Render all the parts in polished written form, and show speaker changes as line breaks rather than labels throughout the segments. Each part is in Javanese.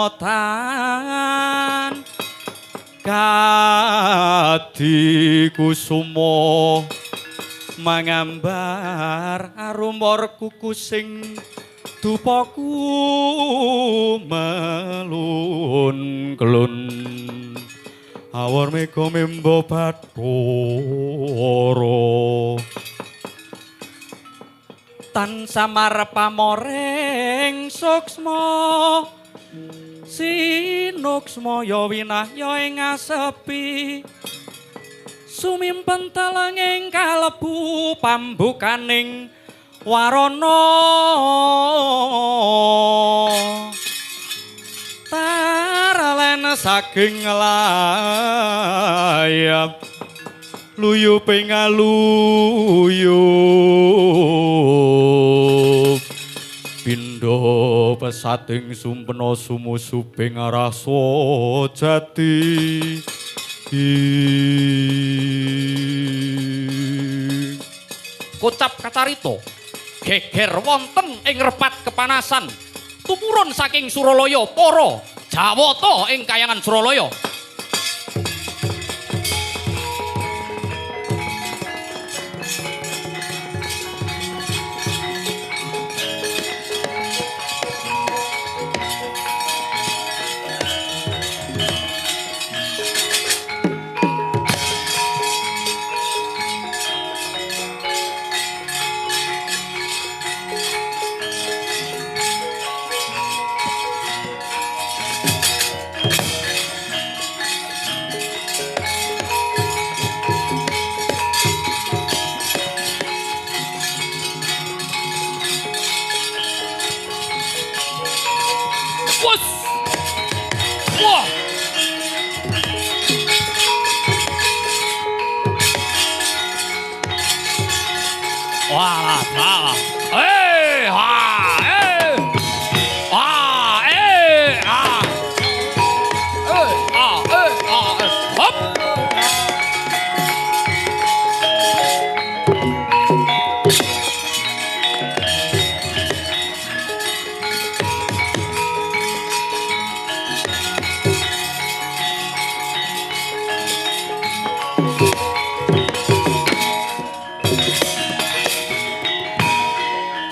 Pamotan kadi kusuma mangambar arumor kukusing dupaku melun klun awor mega memba bathara tan samar pamoring suksma sinuksma ya winahya ing asepi sumimpen telenging kalebu pambukaning warana taralen saking layap luyu pingaluyup pindha pesating sumpena sumusuping rasa jati.
Kocap kacarita geger wonten ing repat kepanasan tumurun saking Suralaya para Jawata ing kayangan Suralaya.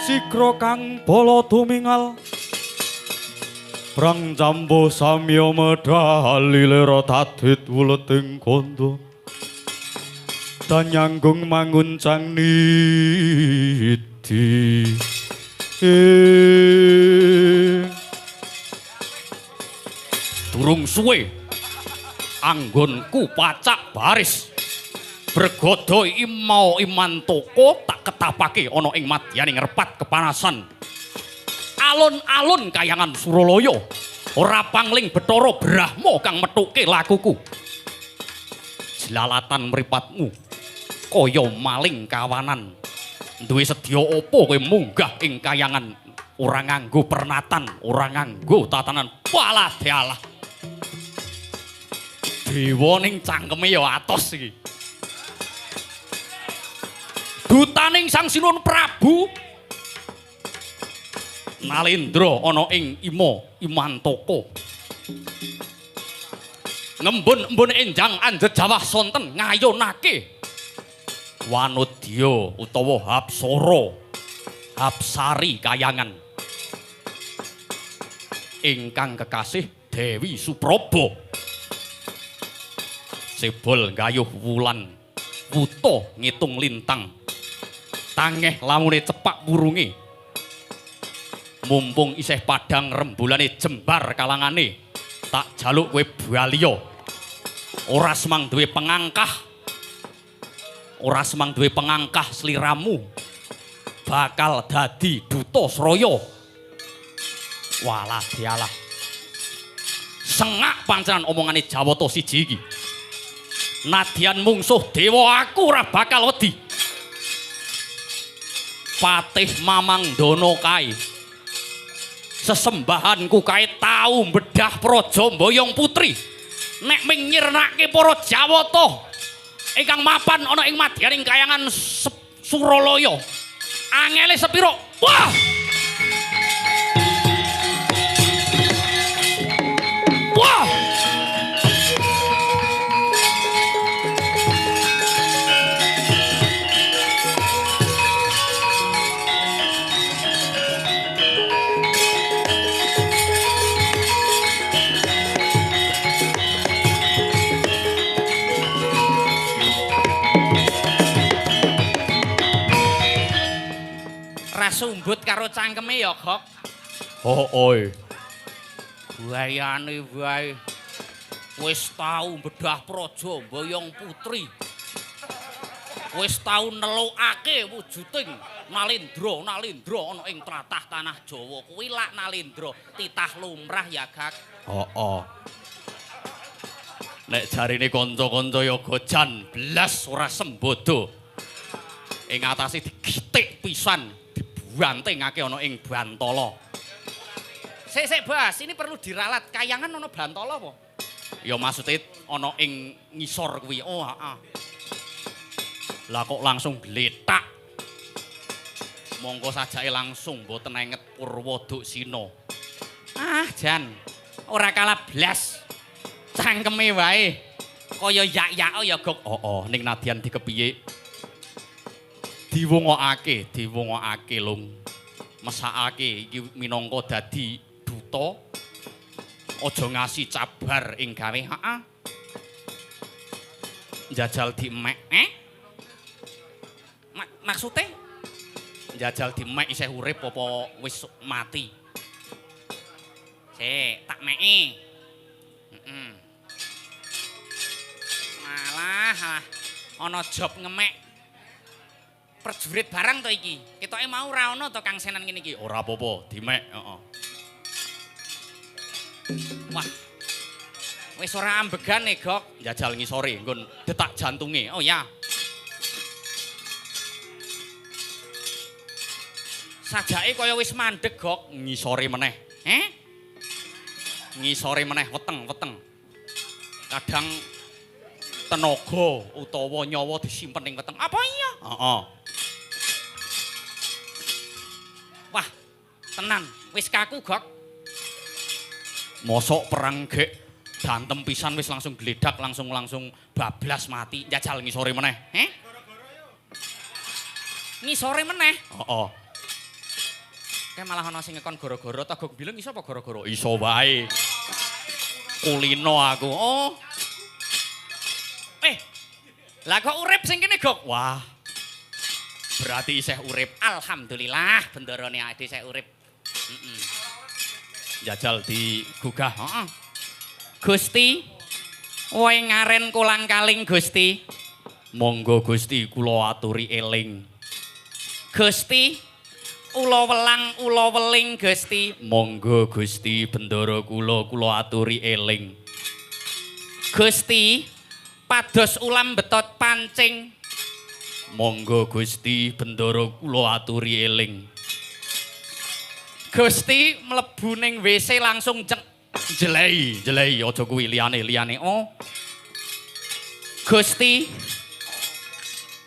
Sigra kang bala tumingal prang jambuh samya medhal lilira tadit wuleting kandha danyanggung manguncang nidi.
Durung suwe anggonku pacak baris bregodo imau imantoko tak ketapake ana ing madyaning repat kepanasan alun-alun kayangan Suralaya ora pangling Bathara Brahma kang methuke lakuku. Jelalatan mripatmu kaya maling kawanan duwe sedya apa kowe munggah ing kayangan ora nganggo pernatan ora nganggo tatanan. Walah dialah dewa ning cangkeme ya atos iki. Dutaning Sang Sinuwun Prabu Nalendra ana ing Ima Imantaka ngembun-embun enjang anjejawah sonten ngayonake wanudya utawa hapsara hapsari kayangan ingkang kekasih Dewi Supraba. Cebol gayuh wulan wuta ngitung lintang tangeh lamune cepak wurunge mumpung isih padhang rembulane jembar kalangane tak jaluk kowe baliya ora semang duwe pengangkah ora semang duwe pengangkah sliramu bakal dadi duta sraya. Walah dialah sengak pancenan omongane Jawata siji iki. Nadyan mungsuh dewa aku ora bakal wedi. Patih Mamangdana kae sesembahanku kae tau bedah praja Mboyong Putri nek ming nyirnake para Jawata ingkang mapan ana ing madyaning kayangan Suralaya angele sepiro. Wah! Ra sumbut karo cangkeme ya, Gok.
Hooe.
Wayane wae. Wis tau bedah praja mboyong putri. Wis tau nelukake wujuding Nalendra, Nalendra ana ing tlatah tanah Jawa. Kuwi lak Nalendra, titah lumrah ya, Gak.
Heeh. Nek jarine kanca-kanca ya gojan blas ora sembodo. Ing atase digitik pisan, dibantingake ana ing Bantala.
Sik sik, Bas, ini perlu diralat. Kayangan ana Bantala apa?
Ya maksude ana ing ngisor kuwi. Oh, heeh. Lah kok langsung gletak. Mongko sajake langsung mboten enget Purwa Duksina.
Ah, jan. Ora kalah blas. Cangkeme wae. Kaya yak-yak ya, Gok.
Heeh, ning nadyan dikepiye? Diwongokake, diwongokake, Lung. Mesakake iki minangka dadi duta. Aja ngasi cabar ing gawe, heeh. Njajal dimek,
eh? Maksude?
Njajal dimek isih urip apa wis mati?
Sik, tak meki. Heeh. Malah, alah, ana job ngemek prajurit barang to iki. Ketoke mau ora ana to Kang Senan ngene iki.
Ora apa-apa, dimek, heeh.
Wah. Wis ora ambegan e, Gok.
Njajal ngisore nggon detak jantunge.
Oh ya. Sajake kaya wis mandeg, Gok.
Ngisore meneh.
Eh?
Ngisore meneh weteng-weteng. Kadang tenaga utawa nyawa disimpen ning weteng.
Apa iya?
Heeh.
Wah, tenan, wis kaku, Gok.
Mosok perang gek dantem pisan wis langsung gledak, langsung bablas mati. Njajal ngisore meneh.
Eh? Ngisore meneh?
Heeh.
Kayak malah ana sing ngekon gara-gara ta, Gok bileng iso apa gara-gara?
Iso wae. Kulino aku.
Oh. Eh. Lah kok urip sing kene, Gok?
Wah. Berarti isih urip.
Alhamdulillah bendarane ade isih urip. Heeh.
Jajal digugah.
Heeh. Gusti, woe ngaren kolang-kaling Gusti.
Monggo Gusti kula aturi eling.
Gusti, ula welang ula weling Gusti.
Monggo Gusti bendara kula kula aturi eling.
Gusti, pados ulam betot pancing.
Monggo Gusti bendara kula aturi eling.
Gusti mlebu ning WC langsung ceng
jelei, jelei aja kuwi liyane, liyane.
Oh. Gusti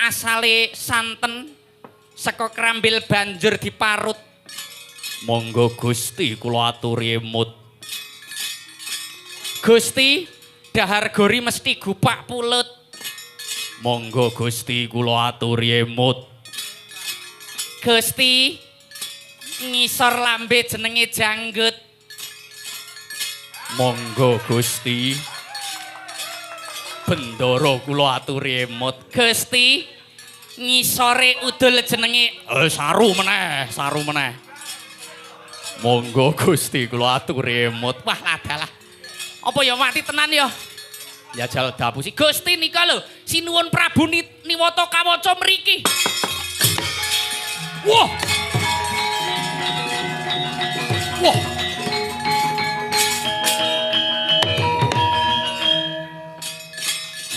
asale santen saka krambil banjur diparut.
Monggo Gusti kula aturi emut.
Gusti dahar gori mesti gupak pulut.
Monggo Gusti kula aturi emut.
Gusti ngisor lambe jenenge janggut.
Monggo Gusti bendara kula aturi emut.
Gusti ngisore udul jenenge
saru meneh, saru meneh. Monggo Gusti kula aturi emut.
Wah ladalah. Apa ya mati tenan ya?
Jajal dapusi.
Gusti nika lho, sinuwun Prabu Niwata Kawaca mriki.
Wah. Wah.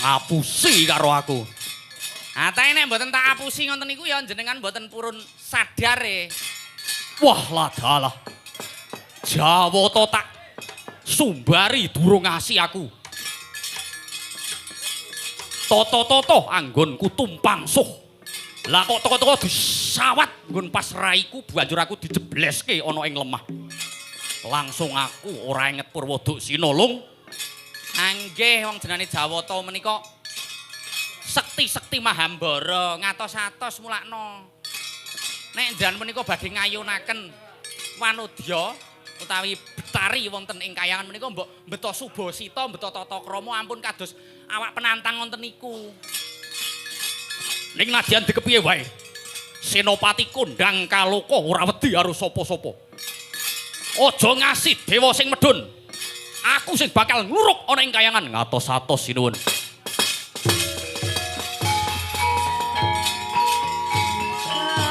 Ngapusi karo aku.
Atae nek mboten tak apusi ngoten niku ya jenengan mboten purun sadar e.
Wah ladalah. Jawata tak sumbari durung ngasih aku. Toto-toto anggonku tumpang suh. Lah kok teko-teko disawat nggon pas raiku banjur aku dijebleske ana ing lemah. Langsung aku ora inget Purwa Duksina, Lung.
Anggih wong jenenge Jawata menika sekti-sekti Mahambara ngatos-atos mulakno. Nek njenengan menika badhe ngayunaken wanodya utawi betari wonten ing kayangan menika mbok mbeta subasita, mbeta tata krama ampun kados awak penantang wonten niku.
Ning nadyan dikepiye wae. Senopati kondang kaloka ora wedi karo sapa-sapa. Aja ngasih dewa sing medhun. Aku sing bakal ngluruk ana ing kayangan ngatos-atos sinuwun.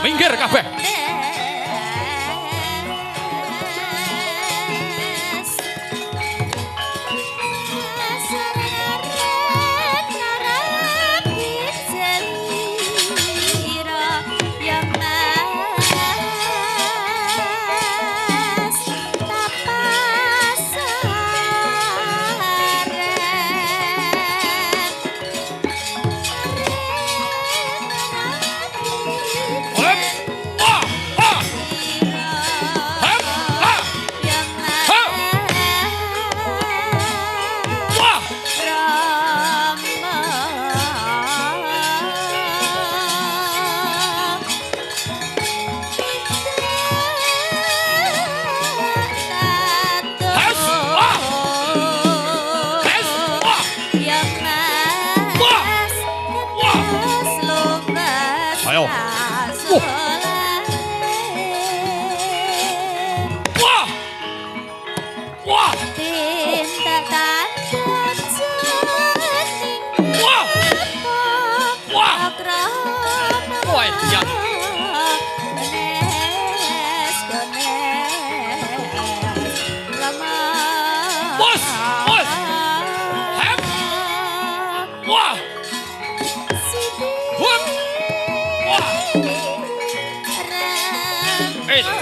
Minggir kabeh.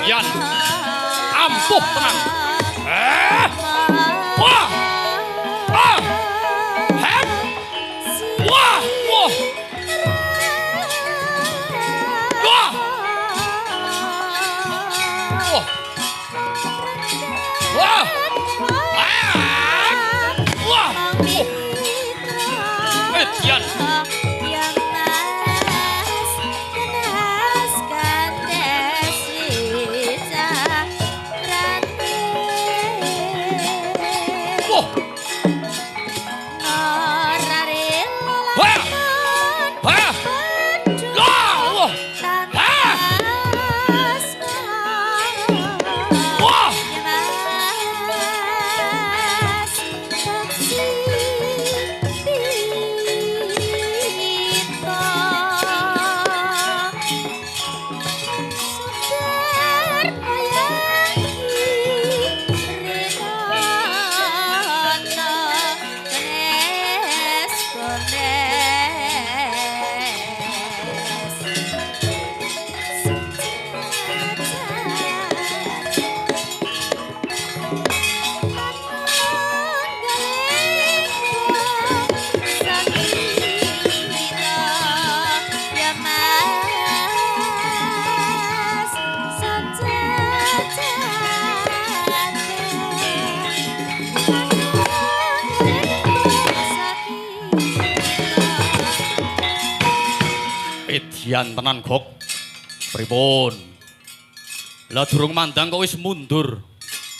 Yan. Ampuh tenan. Wah. Ah. Hep. Wah. Wah. Wah. Wah. Wah. Wah. Yan. Edian tenan Gok. Pripun? Lah durung mandang kok wis mundur.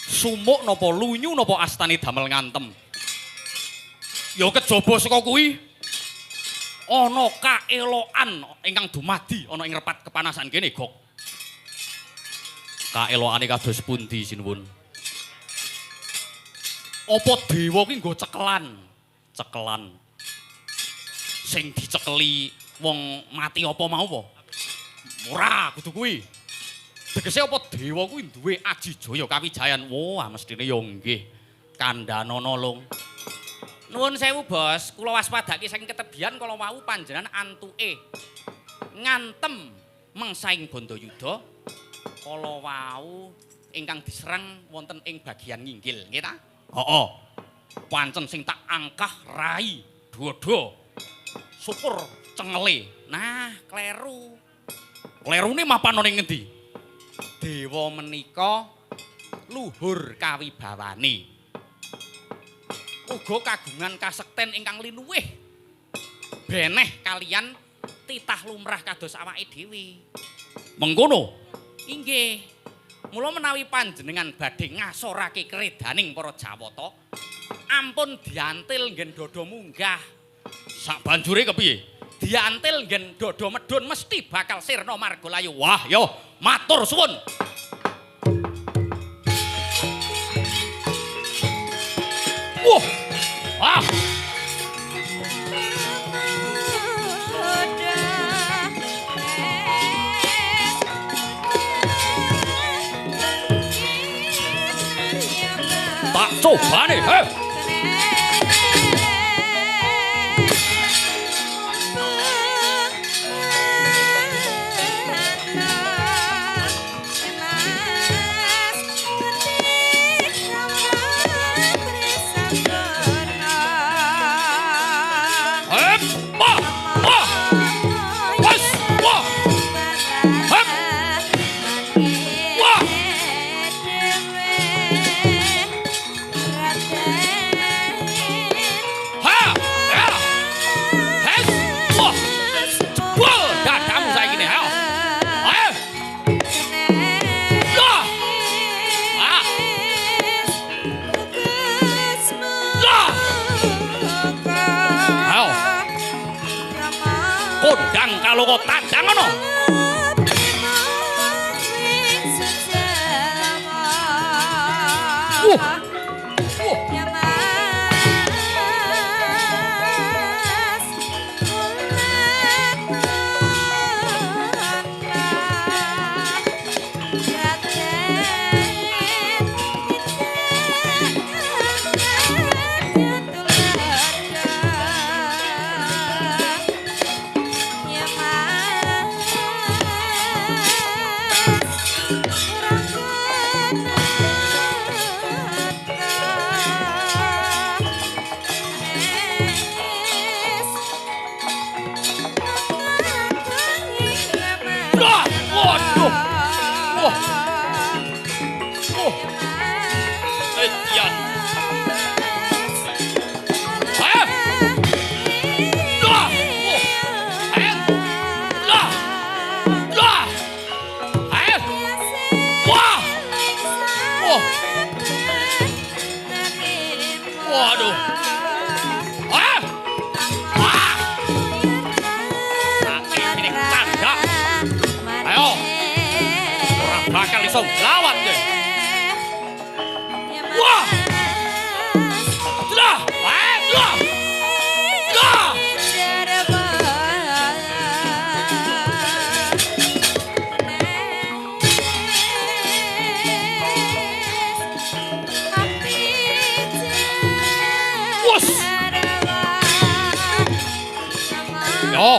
Sumuk napa lunyu napa astane damel ngantem? Ya kejaba saka kuwi ana kaelokan ingkang dumadi ana ing repat kepanasan kene Gok. Kaelokane kados pundi sinuwun? Apa dewa ki nggo cekelan? Cekelan. Sing dicekeli wong mati apa mau apa? Ora, kudu kuwi. Tegese apa dewa kuwi duwe aji jaya kawijayan? Wah, mestine ya nggih. Kandhanana lung. Nuwun sewu, Bos. Kula waspadake saking ketebian kala wau panjenengan antuke ngantem mengsaing Bandayuda kala wau ingkang diserang wonten ing bagian nginggil, nggih ta? Heeh. Pancen sing tak angkah rai dada. Syukur cengele. Nah, kleru. Klerune mapan ana ing ngendi? Dewa menika luhur kawibawane. Uga kagungan kasekten ingkang linuwih. Beneh kalian titah lumrah kados awake dhewe. Mengkono? Inggih. Mula menawi panjenengan badhe ngasorake kredaning para Jawata, ampun diantil nggen dada munggah. Sak banjure kepiye? Diantil nggen dodo medun mesti bakal sirna margalayu. Wah, yo matur suwun. Wah. Ah. Tak cobane, he. Kondang kaloko tandang ngono. Wah. Waduh. Ah. Ah. Ini tanda. Ayo. Ora bakal iso lawat kowe. Wah. Lah, lah. Lah. Yo.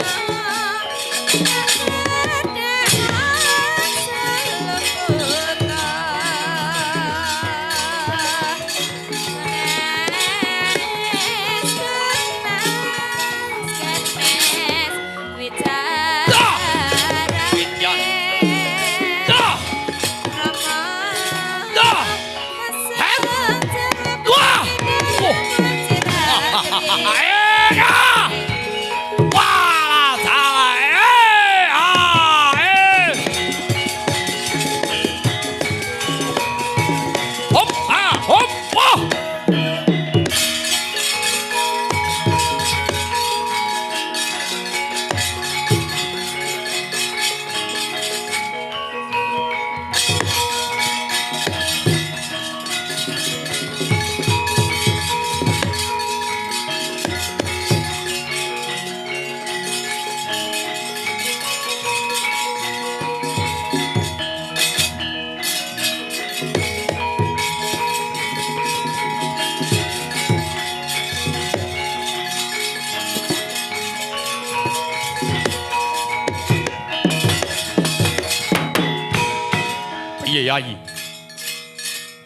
Piye Yayi?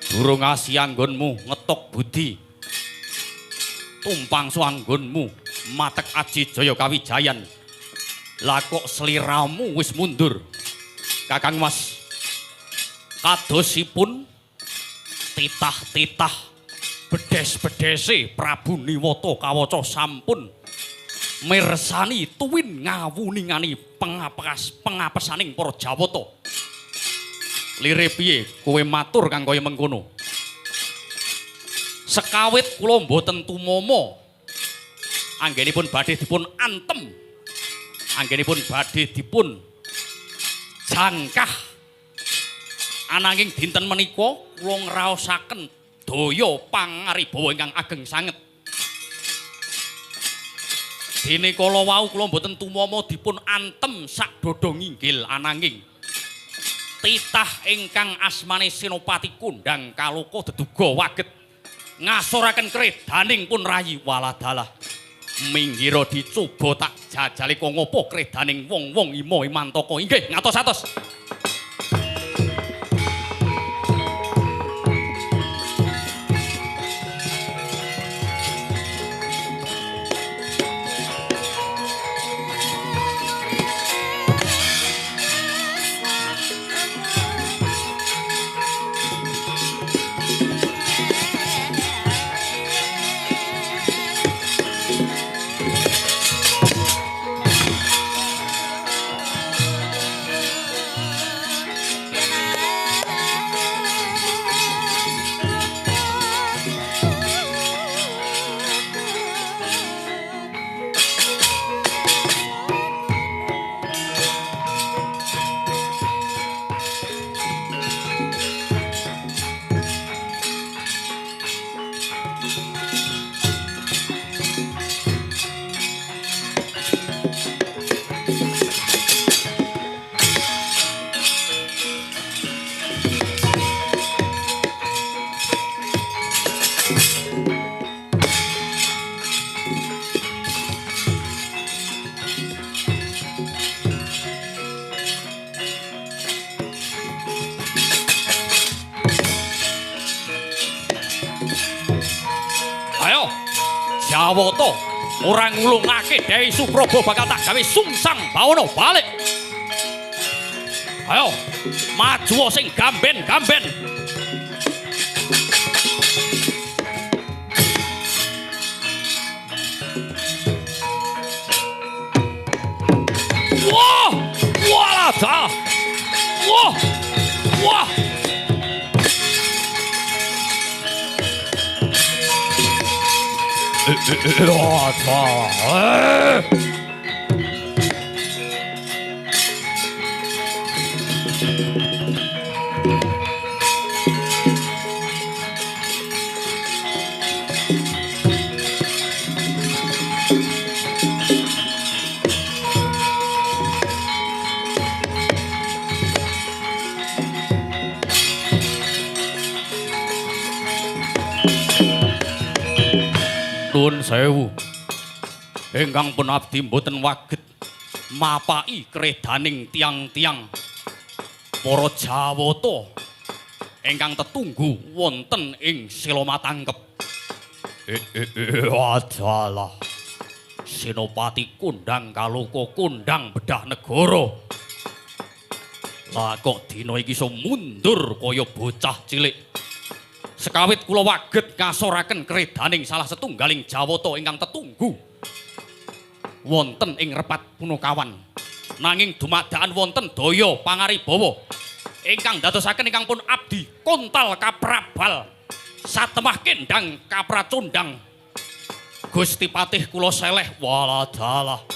Durung asi anggonmu ngetok budi. Tumpang suanggonmu matek aji jaya kawijayan. Lah kok sliramu wis mundur. Kakang Mas, kadosipun titah-titah bedes-bedese Prabu Niwata kawaca sampun mirsani tuwin ngawuningani pengapesaning para Jawata. Lire piye kowe matur kang kaya mengkono? Sekawit kula mboten tumama anggenipun badhe dipun antem Anggenipun badhe dipun jangkah. Ananging dinten menika kula ngraosaken daya pangaribawa ingkang ageng sanget. Dene kala wau kula mboten tumama dipun antem sak dada nginggil, ananging titah ingkang asmane Senopati Kondhang Kaloka deduga waget ngasoraken kredaning pun rayi. Waladalah, minggiro dicoba tak jajale kok ngopo kredaning wong-wong imo imantaka. Inggih, ngatos-atos. Jawata ora ngulungake Dewi Supraba bakal tak gawe sungsang bawana balik. Ayo, maju sing gamben-gamben. Wah, walah dah. Wah. Wah. Nuwun sewu. Ingkang pun abdi mboten waget mapaki kredaning tiang-tiang para Jawata ingkang tetunggu wonten ing Sela Matangkep. Adalah Senopati Kondhang Kaloka kondhang bedah negara. Lah kok dina iki iso mundur kaya bocah cilik. Sekawit kula waget ngasoraken kredaning salah setunggaling Jawata ingkang tetunggu wonten ing repat Punakawan. Nanging dumadakan wonten daya pangaribawa ingkang dadosaken ingkang pun abdi kontal kaprabal satemah kendang kapracundang. Gusti Patih kula seleh waladalah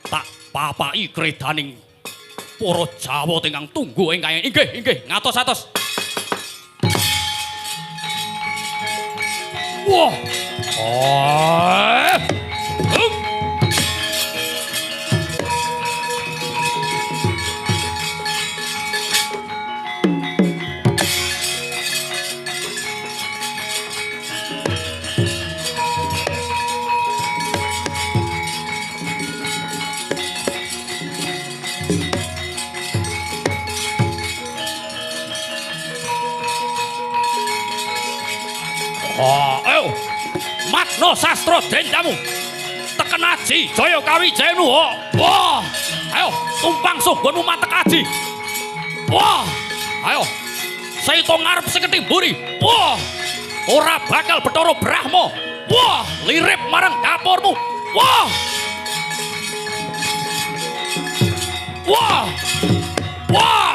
tak papaki kredaning para Jawata ingkang tunggu ing kayang. Inggih, inggih, ngatos-atos. Wah. Ayo, Matno sastra dendamu teken aji jaya kawijayamu. Wah, ayo tumpang sunggonmu matek aji. Wah, ayo saito ngarep sing mburi. Wah, ora bakal Bathara Brahma. Wah, lirip marang dapurmu. Wah, wah, wah,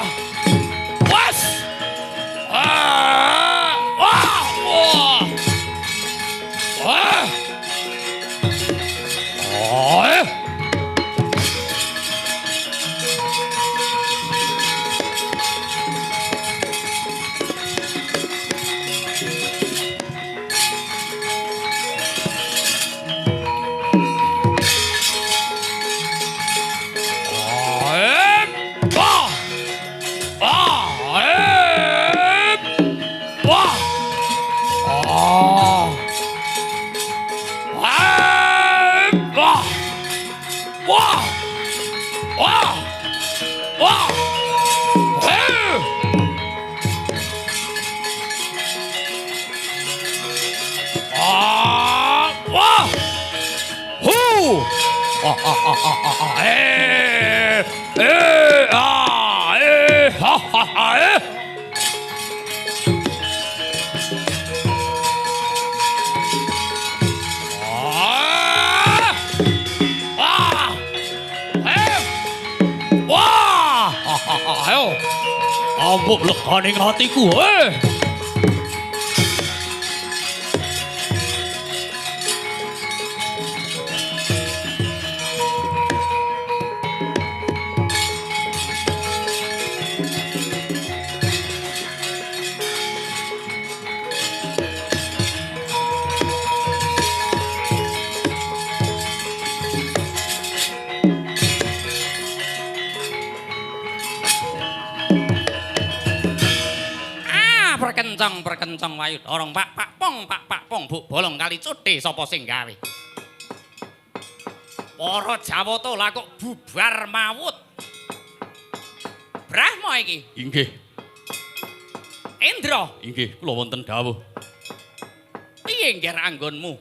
was, wah, wah. Wah. Oh. Eh eh ah eh ha ha ha eh. Ah! Ah! Eh! Wah! Ayo. Amuk leganing atiku, eh. Perkencong perkencong wayu dorong pak pak pong pak pak pong buk bolong kali cuthe sapa sing gawe. Para Jawata lah kok bubar mawut. Brahma iki.
Inggih.
Indra.
Inggih, kula wonten dawuh.
Piye ngger anggonmu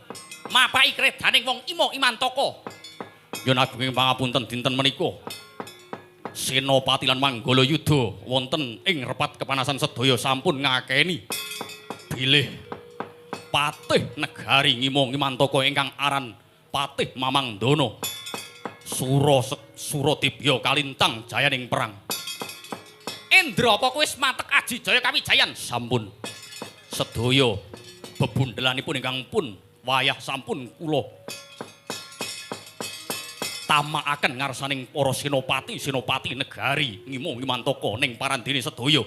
mapaki kredaning wong Imo Imantaka?
Nyuwun agunging pangapunten dinten menika Senopati lan Manggala Yuda wonten ing repat kepanasan sedaya sampun ngakeni bilih patih negari Ngima Ngimantaka ingkang aran Patih Mamangdana Suradibya kalintang jayaning perang.
Indra, apa kowe wis matek aji jaya kawijayan?
Sampun. Sedaya bebundelanipun ingkang pun wayah sampun kula tamakaken ngarsaning para senopati-senopati negari Ngima Ngimantaka ning parandene sedaya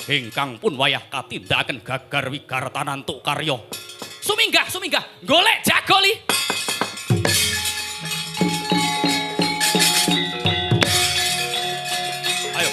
ingkang pun wayah katindakaken gagar wigartanantuk karya.
Suminggah, suminggah, golek jago li.
Ayo.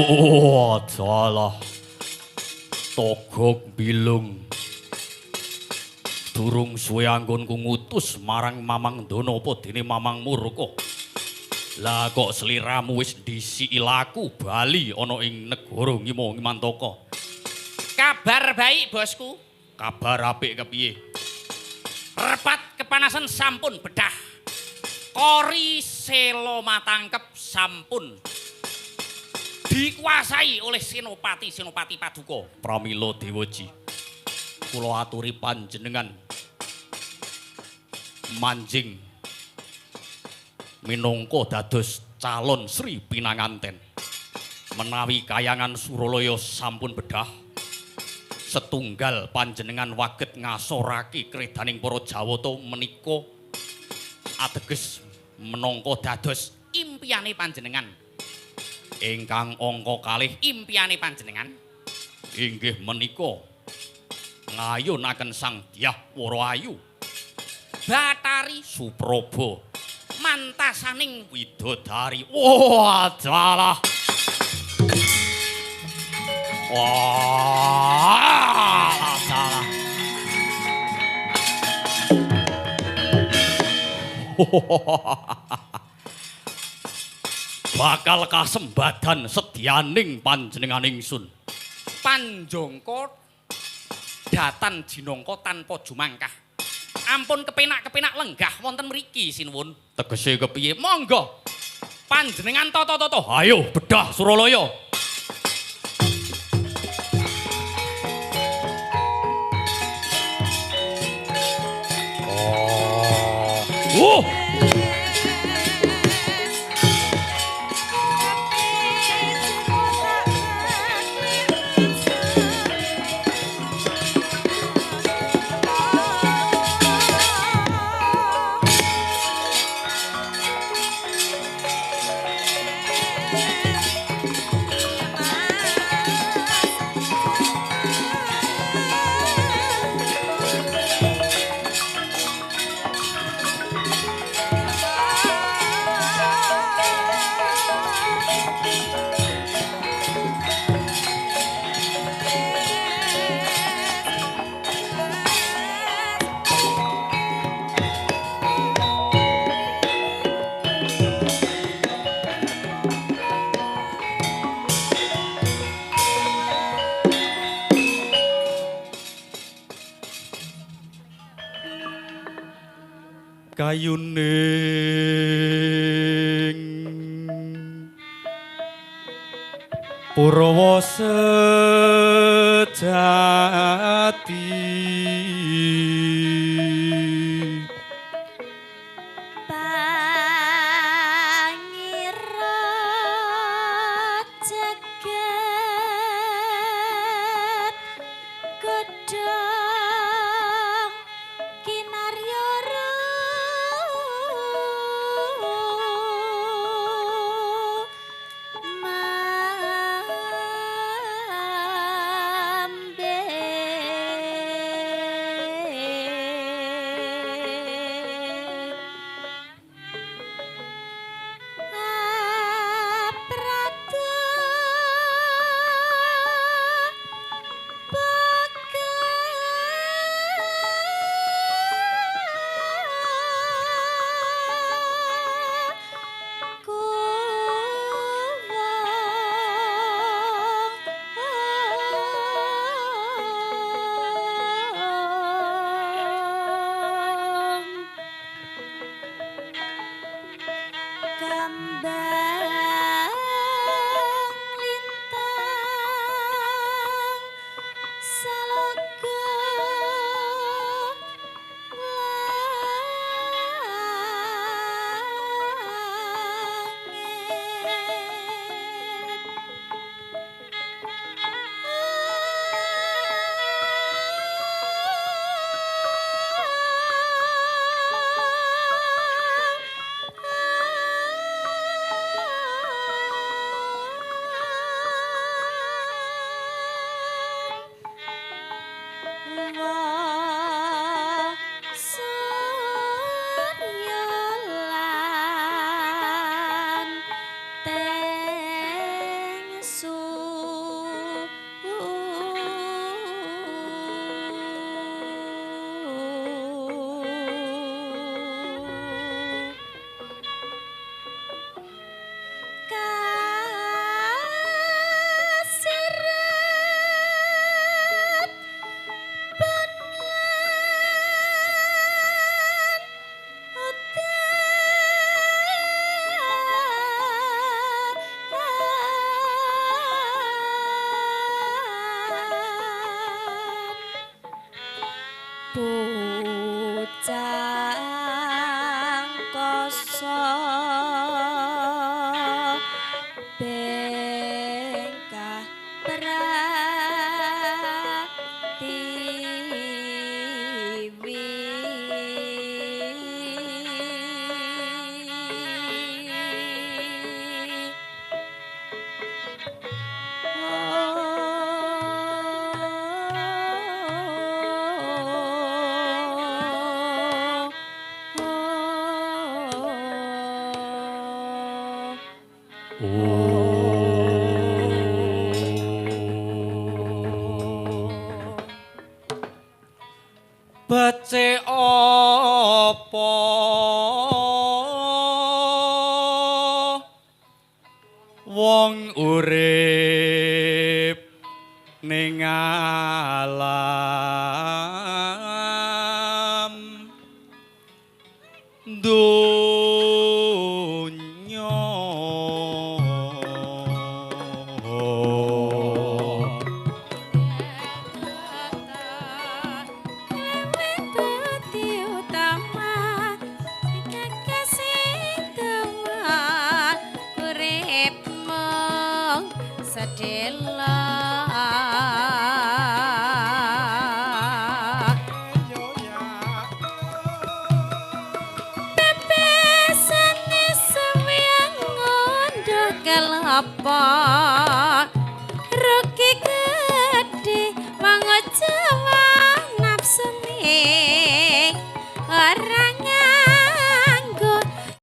Oh, salah. Togok bilung. Durung suwe anggonku ngutus marang Mamangdana apa dene Mamang murka. Lah kok sliramu wis ndhisiki laku bali ana ing negara Ngima Ngimantaka.
Kabar baik, bosku.
Kabar apik kepiye?
Repat kepanasan sampun bedah. Kori Selo Matangkep sampun dikuasai oleh senopati-senopati paduka.
Pramila Dewaji, kula aturi panjenengan manjing minangka dados calon Sri Pinanganten. Menawi kayangan Suralaya sampun bedah, setunggal panjenengan waget ngasorake kredaning para Jawata menika ateges menangka dados
impiane panjenengan.
Ingkang angka kalih
impiane panjenengan
inggih menika ngayunaken Sang Dyah Wara Ayu
Bathari
Supraba
mantasaning
widodari. Wah, dalah. Wah, dalah. Bakal kasembadan sedyaning panjenengan ingsun.
Panjangka datan jinangka tanpa jumangkah. Ampun kepenak-kepenak lenggah wonten mriki sinuwun.
Tegese kepiye?
Monggo. Panjenengan tata-tata.
Ayo bedah Suralaya. Oh.
Ayuning Purwa sejati.
Pangira jagat godhong kinarya mambe Aprata Kembang lintang salaga langit. Surya lan tengsu Kasirat benlan udan Bocah kosong bengkah pratiwi.
Becik apa wong urip ning alam donya.
Dadi utama kakasih teman urip mung sedela. Pepesane suwe ngunduh kelapa.